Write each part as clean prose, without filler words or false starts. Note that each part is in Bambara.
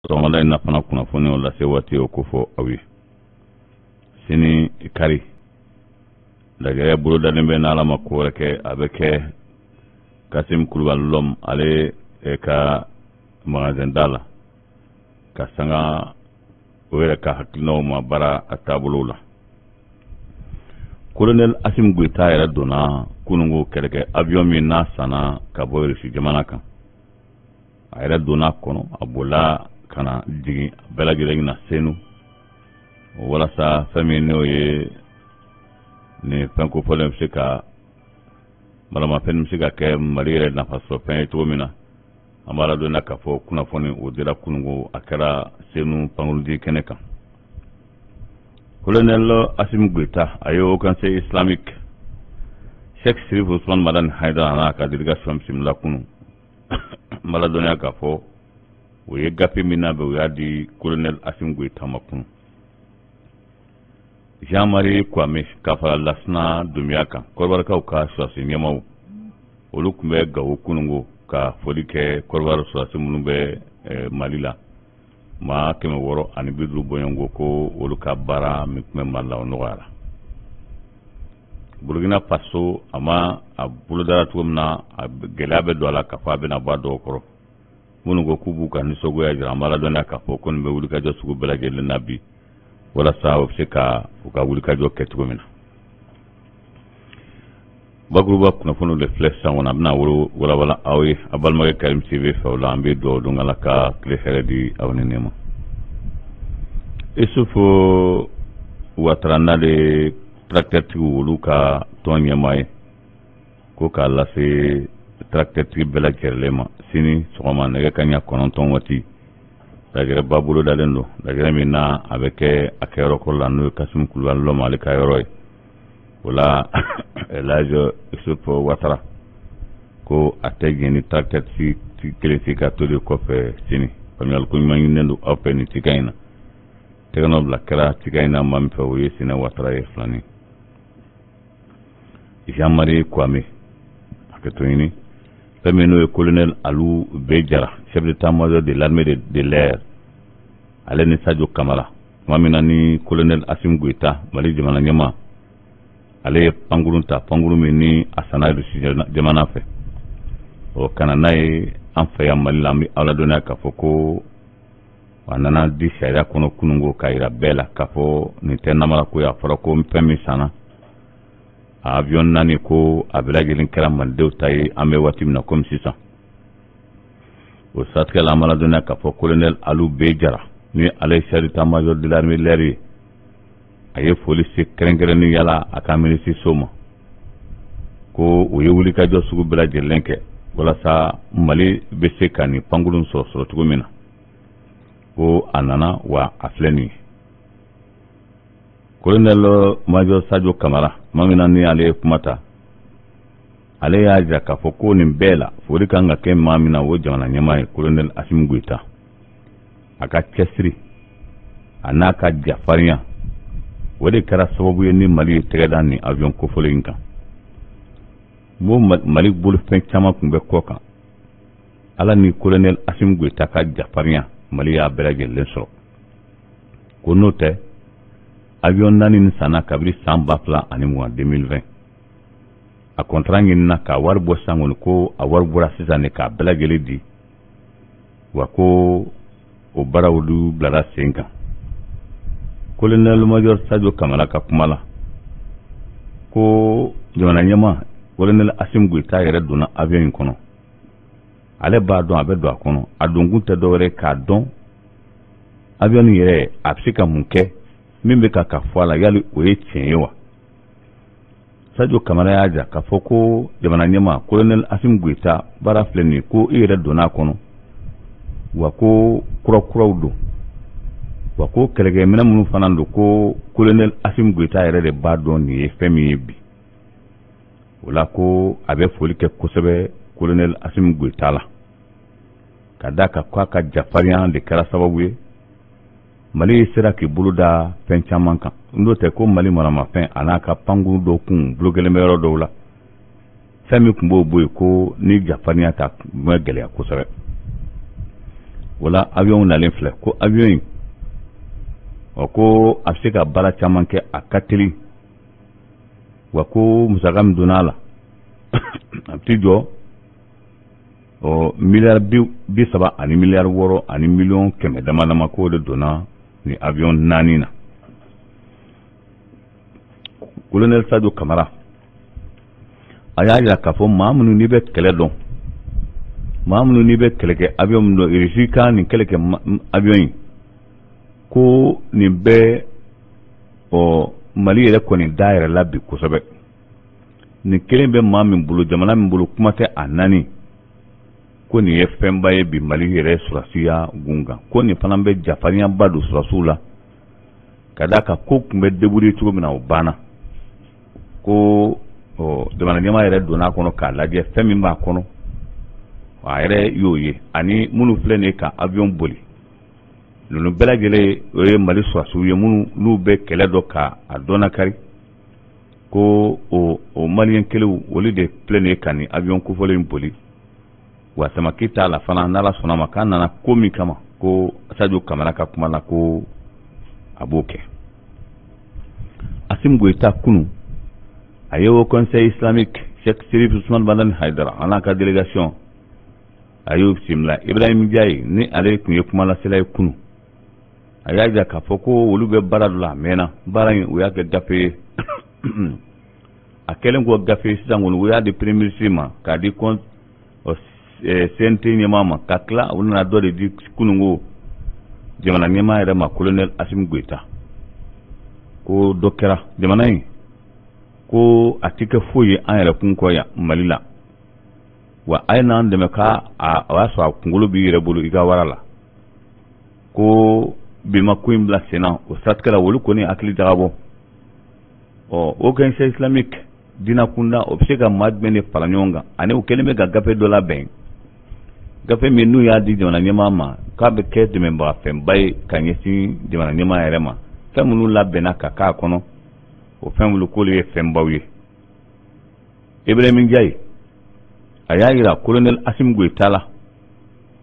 Sɔgɔmada in na fana kunnafoniw lase waati o kofɔ aw ye. Sini kari lajɛrɛ bolodalen bɛ n'Ala ma ko wɛrɛ kɛ, a bɛ kɛ Kasim Kulubali lɔm ale ka magasin da la ka sanga o yɛrɛ ka hakilinaw ma baara a taabolow la. Colonel Assimi Goïta yɛrɛ donna kununko kɛlɛkɛ avion min n'a sanna ka bɔ Russie jamana kan, a yɛrɛ donna a kɔnɔ, a bolila ka na jigin bɛɛ lajɛlen na Senu walasa fɛn min n'o ye nin fɛn kofɔlen bɛ se ka maramafɛn bɛ se ka kɛ Mali yɛrɛ nafasɔrɔfɛn ye cogo min na. An b'a ladɔnniya k'a fɔ kunnafoni o dira kununko, a kɛra Senu pankurunjigin kɛnɛ kan. Colonel Assimi Goïta a ye Haut Conseil islamique Cheikh Chérif Ousmane Madani Haidara n'a ka délégation bisimila kunun. N b'a ladɔnniya k'a fɔ o ye gafe min labɛn, o y'a di Colonel Assimi Goïta ma kunun. Jean-Marie Kwame ka fara Lasina Dunbiya kan, Kɔrɔbarikaw ka sɔrɔdasi ɲɛmaaw, olu tun bɛ Gawo kununko ka foli kɛ Kɔrɔbari sɔrɔdasi minnu bɛ Mali la, maa 650 bɔɲɔgɔnko, ko olu ka baara min tun bɛ Mali la o nɔgɔyara. Burkina Faso a ma a bolodara cogo min na, a gɛlɛya bɛ don a la k'a fɔ a bɛna bɔ a dɔw kɔrɔ. Minnu ko k'u b'u ka nisɔngoya jira, an b'a ladɔnniya k'a fɔ ko nin bɛ wulikajɔ sugu bɛɛ lajɛlen na bi walasa u bɛ se ka u ka wulikajɔ kɛ cogo min na. Bakuruba kunnafoniw de filɛ sisan kɔnɔ, a bɛna wolo walawala aw ye a balimakɛ Karim Sidibe fɛ. O la an bɛ dugawu don Ala ka tile hɛrɛ di aw ni ne ma. Isufu Watara n'ale tracteur-tigiw olu ka tɔn ɲɛmaa ye, ko k'a lase tracteur-tigi bɛɛ lajɛlen ma sini sɔgɔma nɛgɛ kanɲɛ 9 waati, lajɛrɛba bolodalen don, lajɛrɛ min n'a a bɛ kɛ a kɛyɔrɔ kɔrɔ la, n'o ye Kasimu Kulubali lɔma ale ka yɔrɔ ye. O la Elhaji Isufu Watara ko a tɛ jɛn ni tracteur-tigi kelen si ka to de kɔfɛ sini. Faamuyali ko ɲuman ɲininen don aw fɛ nin cikan in na. Tɛgɛnɔ bila kɛra cikan in na maa min fɛ, o ye Sinɛ Watara ye filani. Jean-Marie Kwame hakɛto ɲini, fɛn min n'o ye colonel Alou B Jara, chef d'état-major de l'armée de l'air, ale ni Sadio Kamara, tuma min na ni colonel Assimi Goïta, Mali jamana ɲɛmaa, ale ye pankurun ta, pankurun min ni a sanna Russie jamana fɛ, o ka na n'a ye an fɛ yan Mali la. An bɛ aw ladɔnniya k'a fɔ ko a nana di sariya kɔnɔ kununko k'a yira bɛɛ la k'a fɔ nin tɛ namara ko ye. A fɔra ko fɛn min sanna, a avion 4, ko a bɛɛ lajɛlen kɛra malidenw ta ye an bɛ waati min na komi sisan. O siratigɛ la, an b'a ladɔnniya k'a fɔ colonel Alou B Jara, ni ale ye chef d'état-major de l'armée de l'air ye, a ye foli se kɛrɛnkɛrɛnnenya la a ka minisiriso ma, ko o ye wulikajɔ sugu bɛɛ lajɛlen kɛ walasa Mali bɛ se ka nin pankurun sɔrɔ cogo min na, ko a nana wa a filɛ nin ye. Colonel major Sadio Kamara, tuma min na ni ale ye kuma ta, ale y'a jira k'a fɔ ko nin bɛɛ la foli kan ka kɛ maa min na, o jamana ɲɛmaa ye, colonel Assimi Goïta, a ka cɛsiri a n'a ka jafarinya, o de kɛra sababu ye ni Mali ye tɛgɛ da nin avion kofɔlen in kan. N ko Mali bolofɛn caman tun bɛ kɔ kan, Ala ni colonel Assimi Goïta ka jafarinya, Mali y'a bɛɛ lajɛlen sɔrɔ. Ko n'o tɛ, avion 4 nin sanna kabini san 2020, 2020, a contrat ɲinina k'a wari bɔ sisan kɔni, ko a wari bɔra sisan de k'a bɛɛ lajɛlen di wa, ko o baaraw olu bilara sen kan. Colonel major Sadio Kamara ka kuma la, ko jamana ɲɛmaa colonel Assimi Goïta yɛrɛ donna avion in kɔnɔ, ale b'a dɔn a bɛ don a kɔnɔ, a donkun tɛ dɔwɛrɛ k'a dɔn avion in yɛrɛ a bɛ se ka mun kɛ, min bɛ ka fɔ a la, yali o ye tiɲɛ ye wa. Sadio Kamara y'a jira k'a fɔ ko jamana ɲɛmaa colonel Assimi Goïta baara filɛ nin ye, ko i yɛrɛ donna a kɔnɔ wa, ko kurakuraw don wa, ko kɛlɛkɛminɛ minnu fana don, ko colonel Assimi Goïta yɛrɛ de b'a dɔn nin ye fɛn min ye bi. O la ko a bɛ foli kɛ kosɛbɛ colonel Assimi Goïta la, ka d'a kan k'a ka jafarinya de kɛra sababu ye Mali sera k'i bolo da fɛn caman kan. N'o tɛ, ko Mali maramafɛn a n'a ka pankuru dɔw kun bolo kelen bɛ yɔrɔ dɔw la, fɛn min tun b'o bɔ yen, ko ni jafarinya ta tun bɛ gɛlɛya kosɛbɛ. Wala avion nalen filɛ, ko avion in, ɔ, ko a bɛ se ka baara caman kɛ, a ka teli, wa ko musaka min donna a la, a bɛ t'i jɔ, ɔ, miliyari 30 ani miliyari 6 ani miliyɔn 100 dama dama, k'o de donna ni avion 4 na. Colonel Sadio Kamara, a y'a jira k'a fɔ maa minnu n'i bɛ kɛlɛ dɔn, maa minnu n'i bɛ kɛlɛ kɛ avion min dɔn, Russie ka nin kɛlɛ kɛ avion in, ko nin bɛ, ɔ, Mali yɛrɛ kɔni da yɛrɛ la bi kosɛbɛ. Nin kelen bɛ maa min bolo, jamana min bolo, kuma tɛ a 4, ko nin ye fɛnba ye bi Mali yɛrɛ sɔrɔsiya gun kan, ko nin fana bɛ jafarinyaba don sɔrɔsiw la, ka d'a kan ko tun bɛ débrouiller cogo min na, o banna. Ko, ɔ, jamana ɲɛmaa yɛrɛ donna a kɔnɔ k'a lajɛ, fɛn min b'a kɔnɔ, a yɛrɛ y'o ye, ani minnu filɛ nin ye ka avion boli, ninnu bɛɛ lajɛlen, o ye Mali sɔrɔsiw ye minnu n'u bɛ kɛlɛ dɔ ka a dɔnna kari, ko o maliyɛn kelenw, olu de filɛ nin ye ka nin avion kofɔlen in boli. Wa samaki t'a la fana, n'Ala sɔnna ma, k'a nana ko min kama, ko Sadio Kamara ka kuma la, ko a b'o kɛ. Assimi Goïta, kunu a ye Haut Conseil islamique, Cheikh Chérif Ousmane Madani Haidara, a n'a ka délégation, a y'o bisimila. Ibrahim Ndiaye, ni ale tun ye kumalasela ye kunu, a y'a jira k'a fɔ ko olu bɛ baara dɔ la, a mɛnna. Baara in, u y'a kɛ gafe ye. A kɛlen kɔ gafe, sisan kɔni u y'a di premier ministre ma, k'a di CNT ɲɛmaa ma, ka tila u nana dɔ de di kununko jamana ɲɛmaa yɛrɛ ma, colonel Assimi Goïta. Ko dɔ kɛra jamana in, ko a tɛ kɛ foyi ye an yɛrɛ kun kɔ yan Mali la, wa a ye n'an dɛmɛ ka a o y'a sɔrɔ a kunkolo b'i yɛrɛ bolo i ka wara la. Ko bi ma ko in bila sen na, o siratigɛ la, olu kɔni hakili jagabɔ. Ɔ, Haut Conseil islamique diinɛ kunda, o bɛ se ka maa jumɛn de fara ɲɔgɔn kan? Ani u kɛlen bɛ ka gafe dɔ labɛn, gafe min n'u y'a di jamana ɲɛmaa ma, k'a bɛ kɛ dɛmɛbagafɛnba ye ka ɲɛsin jamana ɲɛmaa yɛrɛ ma. Fɛn minnu labɛnna ka k'a kɔnɔ, o fɛn minnu k'olu ye fɛnbaw ye. Ibrahim Ndiaye, a y'a jira colonel Assimi Goïta la,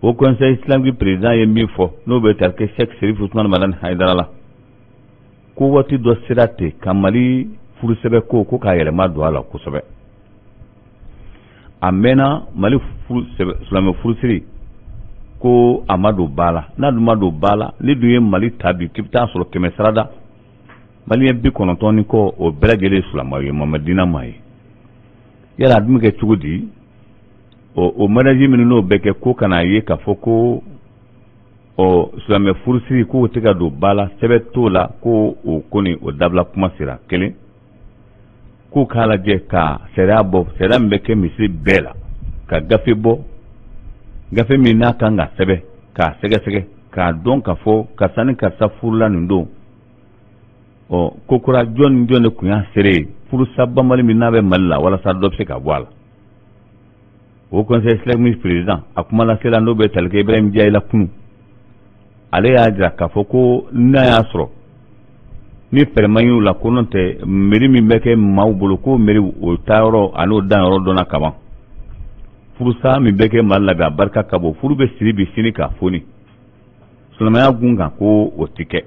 Haut Conseil islamique président ye min fɔ, n'o bɛ tali kɛ Cheikh Chérif Ousmane Madani Haidara la, ko waati dɔ sera ten ka Mali furusɛbɛ ko k'a yɛlɛma don a la kosɛbɛ. A mɛnna Mali silamɛ furusiri, ko a ma don ba la. N'a dun ma don ba la, ni dun ye Mali ta bi, k'i bɛ taa sɔrɔ 100 sarada, maliyɛn 90 ni kɔ, o bɛɛ lajɛlen ye silamɛw ye, mamadina maa ye. Yala a dun bɛ kɛ cogo di? O mariage minnu n'o bɛ kɛ, ko kana ye k'a fɔ ko, ɔ, silamɛ furusiri k'o tɛ ka don ba la, sɛbɛn t'o la, ko o kɔni o dabila kuma sera kelen, k'u k'a lajɛ ka sariya bɔ, sariya min bɛ kɛ misiri bɛɛ la, ka gafe bɔ, gafe min n'a kan ka sɛbɛn k'a sɛgɛsɛgɛ k'a dɔn k'a fɔ karisa ni karisa furula nin don. Ɔ, ko kura, jɔn ni jɔn de tun y'a seere ye furusa banbali min n'a bɛ Mali la, walasa dɔ bɛ se ka bɔ a la. Haut Conseil islamique président, a kumalasela n'o bɛ tali kɛ Ibrahim Ndiaye la kunu, ale y'a jira k'a fɔ ko n'a y'a sɔrɔ ni fɛɛrɛ ma ɲini u la, ko n'o tɛ mairie min bɛ kɛ maaw bolo, ko mairie o taayɔrɔ a n'o danyɔrɔ dɔnna kaban. Furusa min bɛ kɛ Mali la bi, a barika ka bon. Furu bɛ siri bi, sini k'a foni silamɛya gun kan, ko o tɛ kɛ.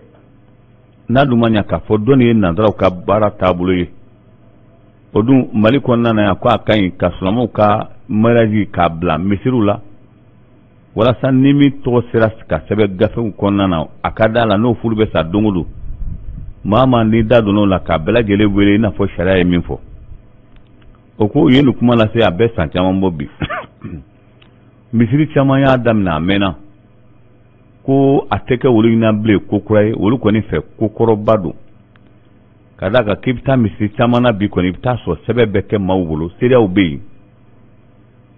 N'a dun ma ɲa k'a fɔ dɔ nin ye nanzaraw ka baara taabolo ye, o dun Mali kɔnɔna na yan, ko a ka ɲi ka silamɛw ka mariage k'a bila misiriw la, walasa ni min tɔgɔ sera ka sɛbɛn gafew kɔnɔna na, a ka da la n'o furu bɛ sa don o don, maa maa ni da donn'o la, k'a bɛɛ lajɛlen wele i n'a fɔ sariya ye min fɔ. O ko u ye nin kuma lase, a bɛ san caman bɔ bi. Misiri caman y'a daminɛ, a mɛnna, ko a tɛ kɛ olu ɲɛna bilen ko kura ye, olu kɔni fɛ ko kɔrɔba don, ka d'a kan k'i bɛ taa misiri caman na bi kɔni, i bɛ taa sɔrɔ sɛbɛn bɛ kɛ maaw bolo, seereyaw bɛ yen.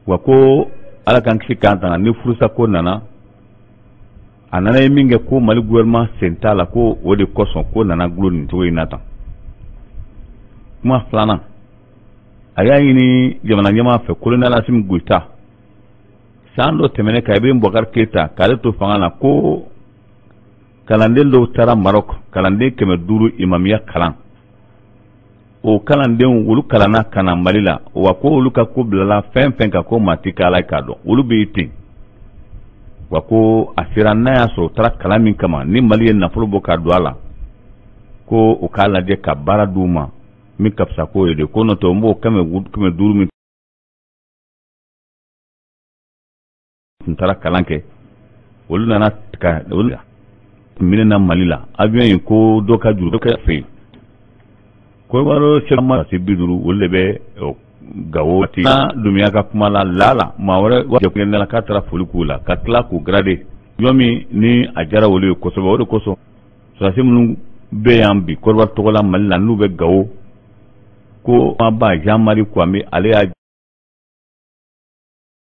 Wa ko Ala k'an kisi k'an tanga, ni furusa ko nana, a nana ye min kɛ, ko Mali gouvernement sen t'a la, ko o de kosɔn ko nana gulo nin cogo in na tan. Kuma filanan, a y'a ɲini jamana ɲɛmaa fɛ, colonel Assimi Goïta, san dɔ tɛmɛnen ka Ibrahim Boubacar Keïta k'ale to fanga na, ko kalanden dɔw taara Maroc, kalanden 500 imamiya kalan. O kalandenw, olu kalanna ka na Mali la, wa ko olu ka ko bilala fɛn fɛn kan, ko maa ti k'ala k'a dɔn, olu bɛ ten. Wa ko a sera n'a y'a sɔrɔ u taara kalan min kama, ni Mali ye nafolo bɔ ka don a la, ko u k'a lajɛ ka baara d'u ma min ka fisa k'o ye de, ko n'o tɛ n b'o 500 min tun taara kalan kɛ, olu nana ka olu minɛna Mali la avion in, ko dɔ ka juru dɔ kɛ fɛ yen. Kɔdiwari sema se 50, olu de bɛ Gawo. Na Dunbiya ka kuma la, lala maa wɛrɛ jɛkulu k'a taara foli k'u la ka tila k'u garade yɔrɔ min ni a diyara olu ye kosɛbɛ. O de kosɔn sɔrɔdasi minnu bɛ yan bi Kɔdiwari tɔgɔ la Mali la, n'u bɛ Gawo, ko ba Jean Marie Kouamé, ale y'a